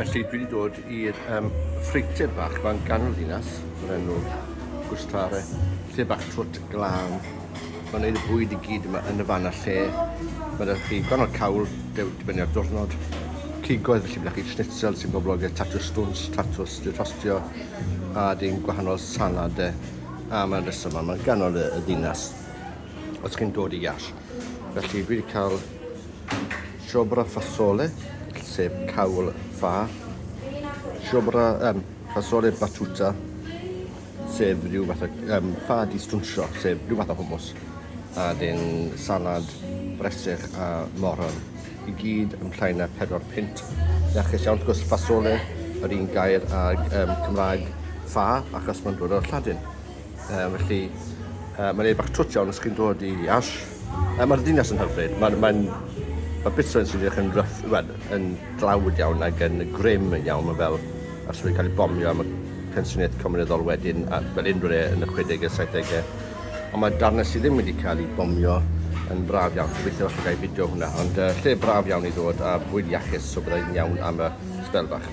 Felly dwi wedi dod i'r um, ffreutur bach fan ganol ddinas, o'r enw Gustare, lle bach twt glân. Mae'n gwneud y bwyd i gyd yma yn y fan a lle. Mae ydych chi gwahanol cawl, dibynnu ar diwrnod. Cigoedd, felly byddwch chi schnitzel sy'n boblogaidd, tatws stwns, tatws di rhostio, a dyn gwahanol saladau. A mae'n reswm yma, mae'n ganol y, y ddinas os chi'n dod i Iash. Felly dwi wedi cael siobra fasole, sef cawl ffa, siobra um, fasole batuta, sef rhyw fath o um, ffa di stwnsio, sef rhyw fath o hummus, a dyn salad bresych a moron, i gyd yn llai na 4 punt. Iachus iawn, wrth gwrs, fasole, yr un gair ag um, Cymraeg ffa, achos mae'n dod o'r Lladin. Um, felly, uh, mae'n ei bach twt iawn os chi'n dod i Ash. Uh, mae'r ddinas yn hyfryd. Mae'n mae mae bits o'n sy'n edrych yn rough, well, yn dlawd iawn ac yn grim yn iawn. Mae fel os wedi cael ei bomio am y pensiynedd comunyddol wedyn, a fel unrhyw le yn y 60au, 70au. Ond mae darnau sydd ddim wedi cael ei bomio yn braf iawn. Gobeithio falle gael fideo hwnna. Ond uh, lle braf iawn i ddod a bwyd iachus, so byddai'n iawn am y sbel bach.